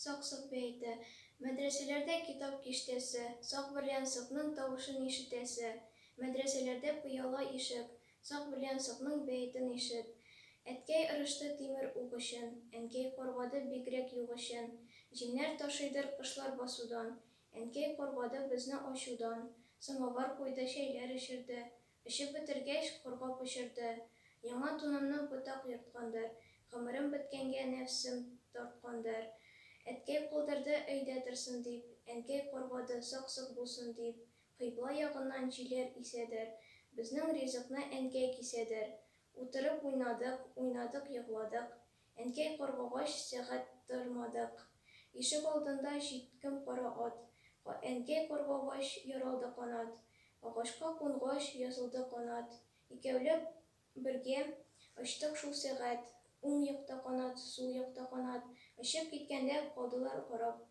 Сак-сок бәете. Мәдрәсәләрдә китап киштәсе, Сак берлән сокның тавышын ишетәсе. Мәдрәсәләрдә пыяла ишек, Сак берлән сокның бәетен ишет. Әткәй ырышты тимер ук өчен, Әнкәй каргады бигрәк юк өчен. Җимнәр ташыйдыр кошлар басудан, Әнкәй каргады безне ачудан. Самовар куйды, чәйләр эчерде, Эчеп бетергәч, каргап очырды. Яңа тунымны ботак ерткандыр, Гомерем беткәнгә нәфсем тарткандыр. Әткәй калдырды өйдә торсын дип, Әнкәй каргады сак-сок булсын дип. Кыйбла ягыннан җилләр исәдер, Безнең ризыкны әнкәй кисәдер. Утырып уйнадык, уйнадык, егладык. Әнкәй каргагач, сәгать тормадык. Ишек алдында җиткем кара ат. Әнкәй каргагач, яралды канат. Агачка кунгач, язылды канат. Икәүләп бергә очтык шул сәгать. Уң якта канат, сул якта канат. Очып киткәндә калдылар карап.